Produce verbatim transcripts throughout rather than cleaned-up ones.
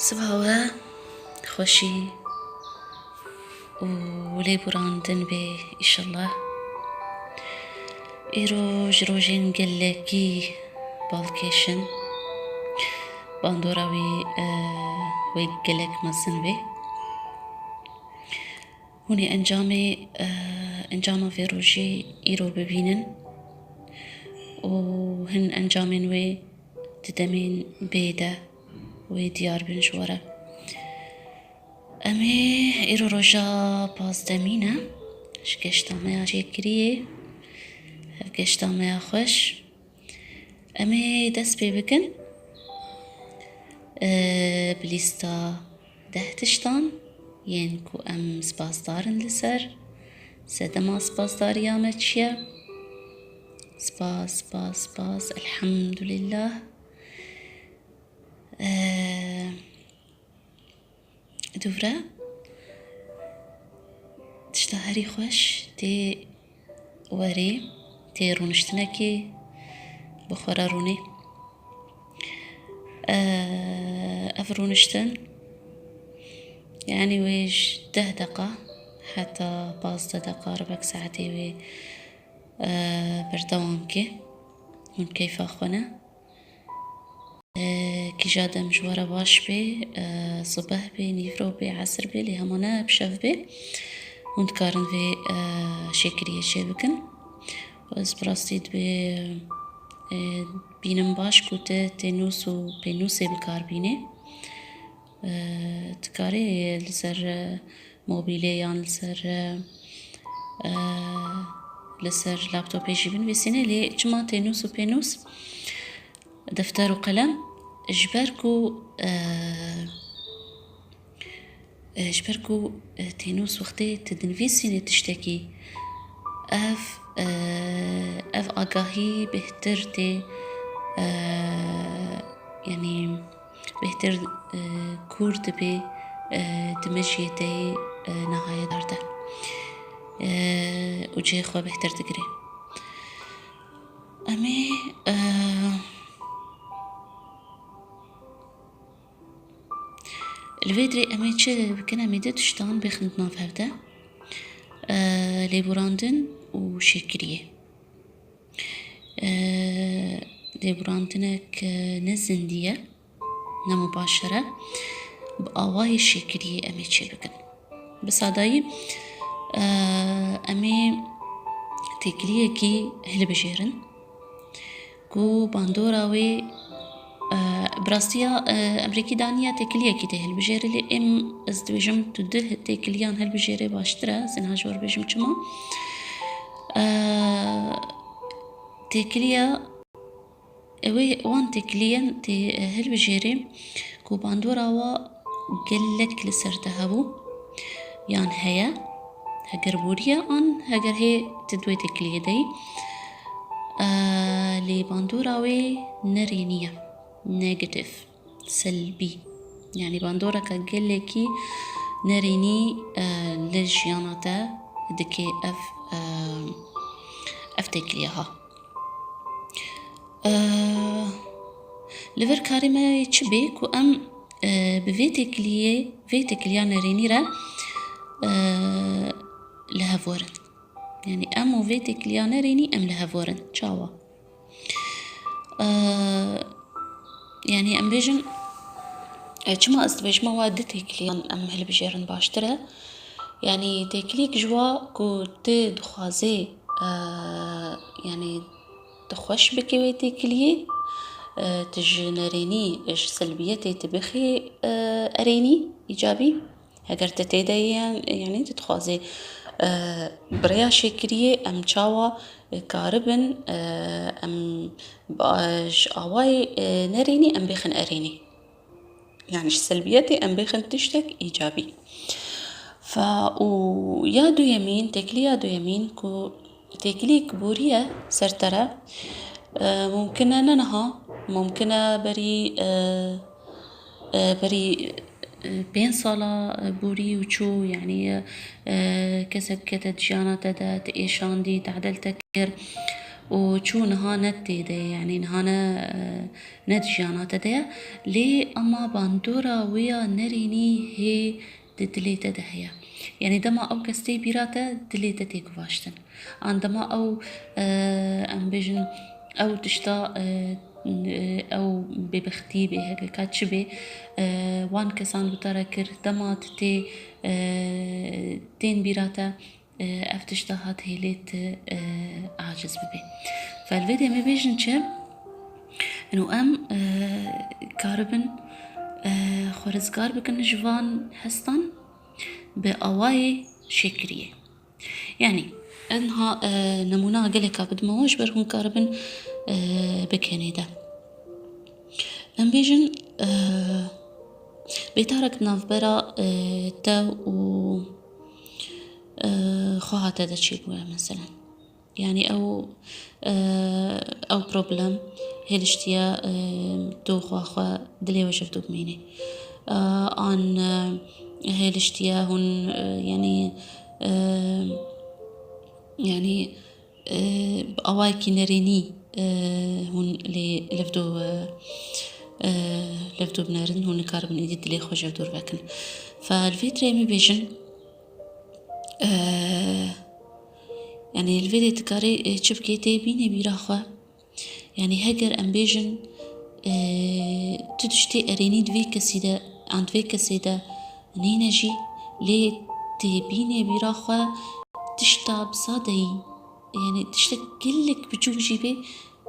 Sibaha we xweşî û lêborandin bê, îşellah. Îro ji rojên gelekî balkêş in. Bandora wî, e, wê gelek mezin bê. Hûn ê encamê, e, encama vê rojê îro bibînin û hin encamên wê di demên bê de wê diyar bin ji we re. Em ê îro roja pazdemî ne, ji geşta me ya Şêkiriyê, ev geşta me ya xweş. Em ê dest pê bikin, e, bi lîsta deh tiştan yên ku em spasdar in li ser. Sedema spasdariya me çi ye? Spas, spas, spas, elhamdulillah. E, Dûvre tişta herî xweş tê werê, tê rûniştinekê bi xwe re rûnê. Ev rûniştin, yanî wê ji deh deqa heta pazdeh deqa, ribek saetê wê, e, berdewam ke. Hûn keyfa xwe ne. E, kîja dem ji we re baş bê, e, sibeh bê, nîvro bê, esir bê, lê hema ne bi şev bê. Hûn dikarin vê, e, şêkiriyê çêbikin. Ez bi rastî dibê, e, bînim baş ku tu tênûs û pênûsê bi kar bînê. E, dikarê li ser, e, mobîlê yan li ser, e, e, li ser laptopê jî binivîsînê, lê çima tênûs û pênûs, defter û qelem? Ji ber ku, e, e, ji ber ku, e, tênûs wextê tu dinivîsînê tiştekî, ev, e, ev agahî bêhtir tê, e, yanî, bêhtir, e, kûr dibe, e, di mejiyê te yê, e, nihaye dar de, e, û cihê xwe bêhtir digire. Em ê, e, li vê dirê em ê çi bikin? Em ê du tiştan bêxin di nav hev de. E, lêborandin û şêkiriyê. E, lêborandinek, e, ne zindî ye, ne mubaşer e, bi awayê şêkiriyê em ê çêbikin. Bi sadayî, e, em ê têkiliyekî hilbijêrin ku bandora wê, e, bi rastiya, e, em rêkî daniye têkiliyekî tê hilbijêrê, lê êm ez dibêjim tu du têkiliyan hilbijêrê baştir e, ez ê niha ji we re bêjim çima. E, Têkiliya, ew ê wan têkiliyên tê, e, hilbijêrê ku bandora wa gelek li ser te hebû yan heye, heger boriye an heger hê tu di wê têkiliyê de yî. E, lê bandora wê nerênî ye, negative, selbî. Yanî bandoreke gelekî nerênî, e, li jiyana te dike ev, e, ev têkiliya ha. E, li vir karê me çi bê ku em, e, bi vê têkiliyê, vê têkiliya nerênî re, e, li hev werin. Yanî em û vê têkiliya nerênî em li hev werin. Çawa? E, yanî em bêjin, e, çima ez dibêjime wa du têkiliyan em hilbijêrin baştir e? Yanî têkilîk ji wa ku tu dixwazê, e, yanî tu xweş bikî wê têkiliyê, e, tu ji nerênî, ji selbiyetê tu bixî, e, erênî, îcabî. Heger tu tê de yî, yanî tu dixwazê, e, bi rêya şêkiriyê em çawa, e, karibin, e, em ba-, ji awayê, e, nerênî em bêxin erênî. Yanî ji selbiyetê em bêxin tiştek îcabî. Fa û ya duyemîn, têkiliya duyemîn ku têkilîk boriye ser te re, e, mumkin e ne niha, mumkin e berî, e, e, berî, e, pênc sala, e, borî û çû, yanî, e, kesek kete di jiyana te de, te êşandî, tehdil te kir. û çû niha ne tê de ye, yanî niha ne, e, ne di jiyana te de ye. Lê ema bandora wê ya nerênî hê di dilê te de heye. Yanî dema ew kes tê bîra te, dilê te tê guvaştin. An dema ew, e, em bêjin, ew tişta, e, ew bêbextî bê, heke ka çi bê, e, wan kesan bi te re kir, dema tu tê, e, tên bîra te, e, ev tişta hat hêlê tu, e, aciz bibê. Fe li vê demê bêjin çi? Eno em, e, karibin, e, xwe rizgar bikin ji van hestan bi awayê şêkiriyê. Yanî, ez niha, e, nemûna geleka bidime we ji ber hûn karibin, e, bikenê de. Em bêjin, e, bêtarek di navbera, e, te û, e, xweha te de çêbûye, meselen. Yanî ew, e, ew problem hêliştiye, e, tu xwe xwe dilê we ji dû bimînê. E, an, e, hêliştiye hûn, e, yanî, e, yanî, e, bi awayekî nerênî, e, hûn lê li vir dû, e, e, li vir dû binerin, hûn nikaribin êdî dilê xwe ji vir dûr vekin. Fe li vê derê em ê bêjin, e, yanî li vê derê dikarê, e, çi bikê, tê bînê bîra xwe. Yanî heger em bêjin, e, tu tiştê erênî di vê kesî de, an di vê kesê de nîne jî, lê tê bînê bîra xwe tişta bi sadeyî, yanî tiştek gelek biçûk jî bê,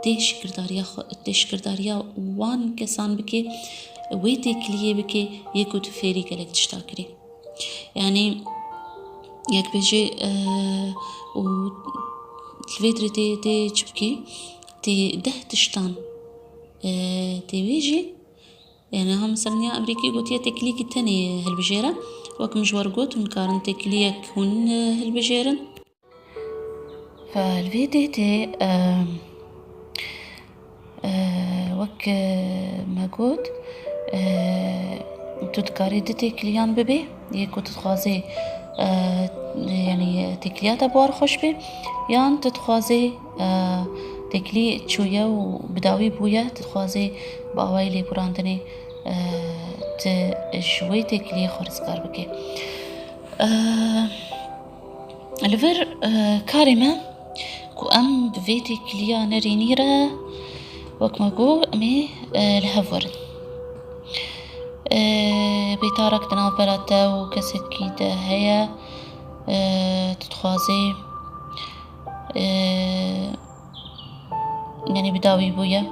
tê şikirdariya xwe, tê şikirdariya wan kesan bikê, wê têkiliyê bikê, yê ku tu fêrî gelek tişta kirî. Yanî, yek bêjê, e, û li vê derê tê, tê çi bikê? Tê deh tiştan, e, tê bêjê. Yanî, ha, mesela, ya Amerîkî gotiye têkiliyekî tenê hilbijêre. Wek min ji we re got, hûn dikarin têkiliyek hûn, e, hilbijêrin. Fe li vê dê tê, e, e, wek, e, me got, e, tu dikarî du têkiliyan bibê, yê ku tu dixwazê, e, yanî têkiliya te bi we re xweş bê, yan tu dixwazê, e, têkilî çûye û bi dawî bûye, tu dixwazê bi awayî lêborandinê, e, tu ji wê têkiliyê xwe rizgar bikê. E, Li vir, e, karê me ku em bi vê têkiliya nerênî re, wek me got, em ê, e, li hev werin. E, bêtarek di navbera te û kesekî de heye, e, tu dixwazê, e, yanî bi dawî bûye,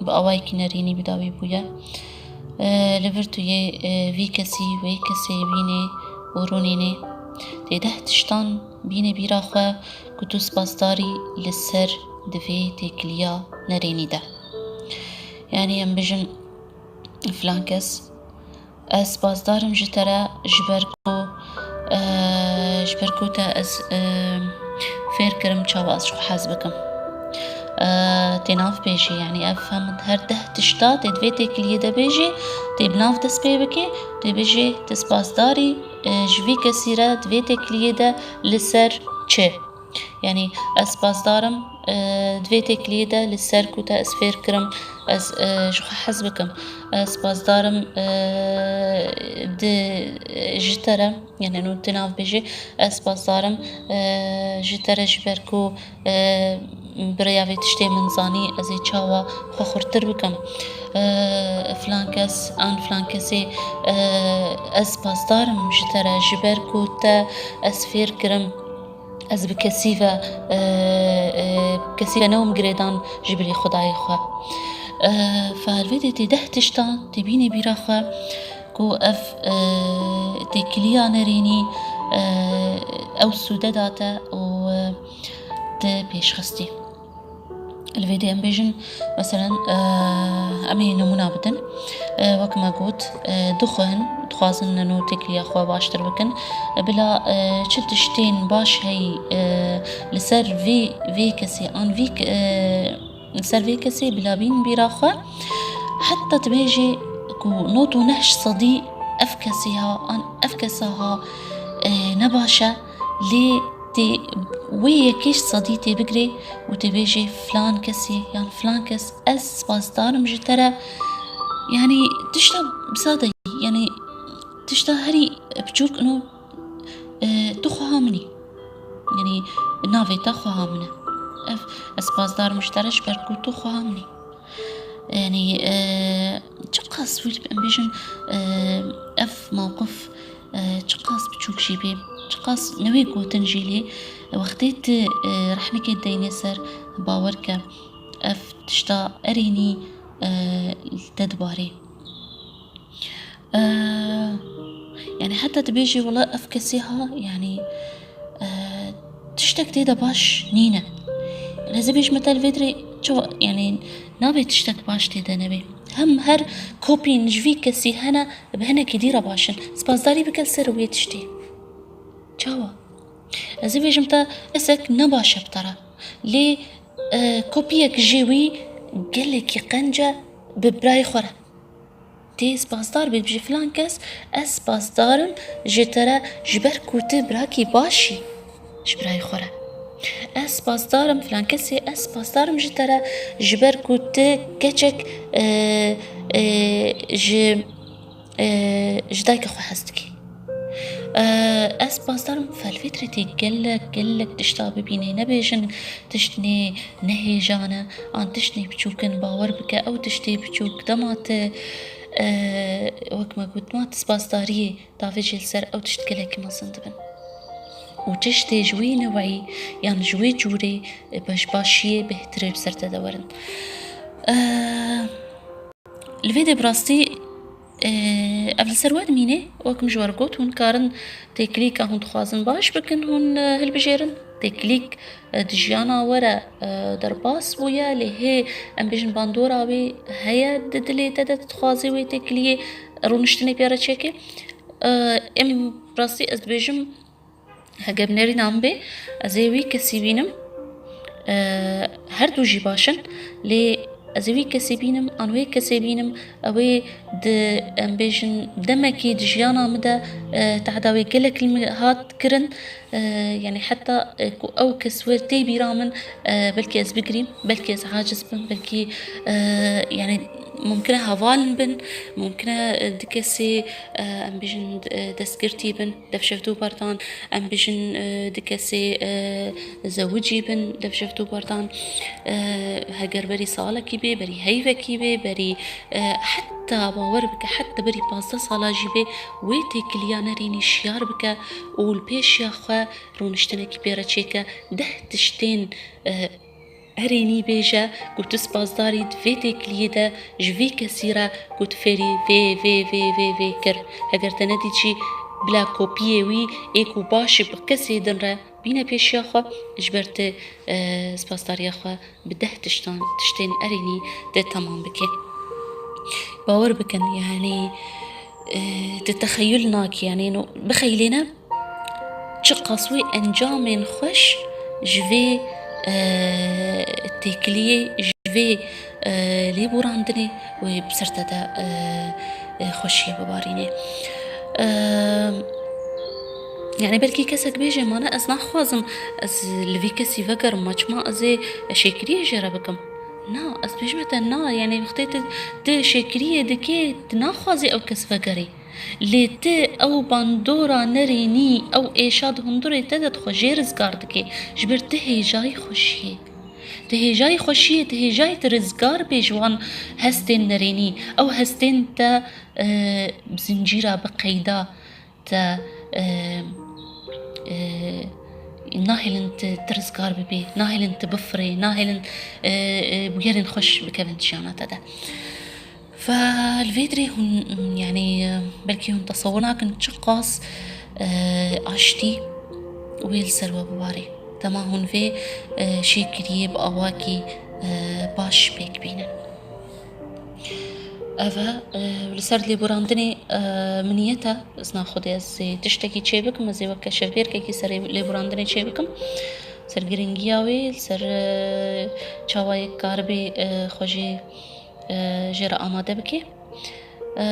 bi awayekî nerînî bi dawî bûye. E, li vir tu yê, e, vî kesî, wê kesê bînê û rûnînê. Tê deh tiştan bînê bîra xwe ku tu spasdarî li ser di vê têkiliya nerînî de. Yanî em bijin filan kes, ez spasdar im ji te re, ji ber ku, e, ji ber ku te ez, e, fêr kirim çawa ez ji xwe hez bikim. E, tê nav bêjî, yanî ev hem her deh tişta tê di vê têkiliyê de bêjî, tê bi nav dest pê bikê, tê bêjê tu spasdarî, e, ji vî kesî re di vê têkiliyê de li ser çi? Yanî ez spasdar im, e, di vê têkiliyê de li ser ku te ez fêr kirim, ez, e, ji xwe hez bikim. Ez spasdar im, e, di, ji te re, yanî nû tu nav bêjî, ez spasdar im, e, ji te re ji ber ku, e, bi rêya vê tiştê min zanî ez ê çawa xwe xurtir bikim. E, filan kes an filan kesê, e, ez spasdar im ji te re ji ber ku te ez fêr kirim. Ez bi kesî ve, e, e, kesî ve newim girêdan ji bilî Xwedayê xwe. E, fe li vê dê tê deh tiştan tê bînê bîra xwe ku ev, e, têkiliya nerînî, e, ew sûde date û, e, te pêşxistî. Li vê dê em bêjin, meselen, e, em ê nimûna bidin. E, wek me got, e, du xwe hin, dixwazin neno têkiliya xwe baştir bikin. E, bila, e, çi tiştên baş heyî, e, li ser vê, vê kesê an vî ke-, e, li ser vê kesê bila bîn bîra xwe. Heta dibêjê ku nod û neh sedî ev kesê ha an ev kesa ha, e, ne baş e, lê tê wê yekê ji sedî tê bigirê û tê bêjê filan kesê yan filan kes, ez spasdar im ji te re. Yanî tişta sade, yanî tişta herî biçûk ino, e, tu xweha min î. Yanî navê te xweha min e. Ev, ez spasdar im ji te re ji ber ku tu xweha min î. Yanî, e, çiqas wî em bêjin, e, ev mewqif, e, çiqas biçûk jî bê, çiqas newê gotin jî lê, wextê tu, e, rehmekê deynê ser, bawer ke ev tişta erênî, e, li te dibarê. E, yanî heta tu bêjî, wela ev kesê ha, yanî, e, tiştek tê de baş nîne. Ez ê bêjime te li vê dirê çawa, yanî nabê tiştek baş tê de nebe. Hem her kopîn ji vî kesî hene, bi hinekî dî re baş in. Spasdarî bike li ser wê tiştê. Çawa? Ez ê bêjim te, kesek ne baş e bi te re. Lê, e, kopiyek jê wî gelekî qenc e bi birayê xwe re. Tê spasdar bê, bêjî filan kes, ez spasdar im ji te re ji ber ku tu birakî baş î ji birayê xwe re. Ez spasdar im filan kesê, ez spasdar im ji te re ji ber ku tu keçek, e, e, ji, e, ji dayika xwe hez dikî. E, ez spasdar im, fe li vê dirê tê gelek, gelek tişta bibînê, nebêjin tişt nê ne hêja ne, an tişt nê biçûk in, bawer bike, ew tiştê biçûk dema tu, e, wek me got, ma tu spasdariyê davêjê li ser ew tişt gelekî mezin dibin. Û tiştê ji wî neweyî yan ji wê cûrê, e, baş-, başiyê bêhtirê bi ser te de werin. E, li vê de bi rastî, e, ev li ser we dimîne, wek min ji we re got, hûn karin têkilîka hûn dixwazin baş bikin, hûn, e, hilbijêrin. Têkilîk, e, di jiyana we re, e, derbas bûye, lê hê, em bêjin, bandora wê heye di dilê te de, tu dixwazî wê têkiliyê rûniştinê pê re çêke. E, em rastî ez dibêjim, heger bi nerîna min bê, ez ê wî kesî bînim. E, her du jî baş in, lê ez ê wî kesî bînim, an wê kesê bînim, ew ê di, em bêjin, demekî di jiyana min de, e, tehda wê gelek li min hat kirin. E, yanî heta, e, ku ew kes wer tê bîra min, e, belkî ez bigirîm, belkî ez aciz bim, belkî, e, yanî mumkin e hevalin bin, mumkin e, e, di kesê, e, em bêjin, e, destgirtî bin, dev şevdû berdan, em bêjin, e, di kesê, e, zewicî bin, dev şevdû berdan, e, heger berî salekî bê, berî heyvekî bê, berî, e, heta bawer bike, heta berî pazdeh sala jî bê, wê têkiliya nerînî şiyar bike û li pêşiya xwe rûniştinekî pê re çêke, deh tiştên, e, erênî bêje ku tu spasdarî di vê têkiliyê de ji vî kesî re ku tu fêrî vê, vê, vê, vê, vê kir. Heger te nedît jî, bila kopiyê wî ê ku baş bi kesê din re bîne pêşiya xwe, ji ber tu, e, spasdariya xwe bi deh tiştan, tiştên erênî de temam bike. Bawer bikin, yanî, e, tu texeyul nakî, yanî, no, bixeyilêne çiqas wê encamên xweş ji vê, e, têkiliyê, ji vê, e, lêborandinê wê bi ser te de, e, e, xweşiyê bibarînê. E, yanî belkî kesek bêje, "Ma ne, ez naxwazim ez li vî kesî vegerim, ma çima ez ê şêkiriyê jê re bikim?" Na, ez dibêjime te na, yanî wextê tu, tu şêkiriyê dikê, tu naxwazî ew kes vegerî. Lê tu ew bandora nerênî, ew êşa di hundirê te de dixwe jê rizgar dikê. Ji ber tu hêjayî xweşiyê. Tu hêjayî xweşiyê, tu hêjayî tu rizgar bê ji wan hestên nerênî. Ew hestên te, e, bi zincîra, bi qeyda te, e, e, nahêlin tu, tu rizgar bibê, nahêlin tu bifirê, nahêlin, e, e, bûyerên xweş bikevin jiyana te de. Fe li vê dirê hûn, yanî, belkî hûn tesewir nakin çiqas, e, aştî wê li ser we bibarê. Dema hûn vê, e, şêkiriyê bi awakî, e, baş pêk bînin. Ev e, e, li ser lêborandinê, e, min niyet e, izna Xwedê ez ê tiştekî çê bikim, ez ê weke şevbêrkekî serê lêborandinê çê bikim. Ser giringiya wê, li ser, e, çawa yek karibê, e, xwe jê, e, jê re amade bike. E,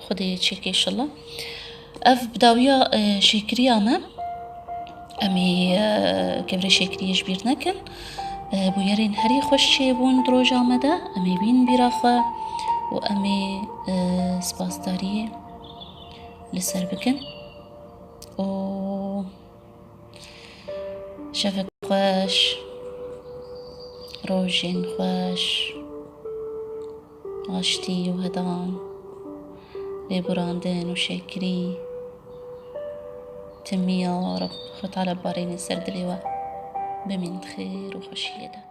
Xwedê çêke înşallah. Ev bi dawiya, e, şêkiriya me. Em ê, e, kevirê şêkiriyê ji bîr nekin. E, bûyerên herî xweş çêbûn di roja me de. Em ê bîn bîra xwe û em ê, e, spasdariyê li ser bikin. Û şevek xweş, rojên xweş, aştî û hedan, lêborandin û şekirî. Tim ya Reb, Xwe Teala barêne ser dilê we. Bimîn di xêr û xweşiyê de.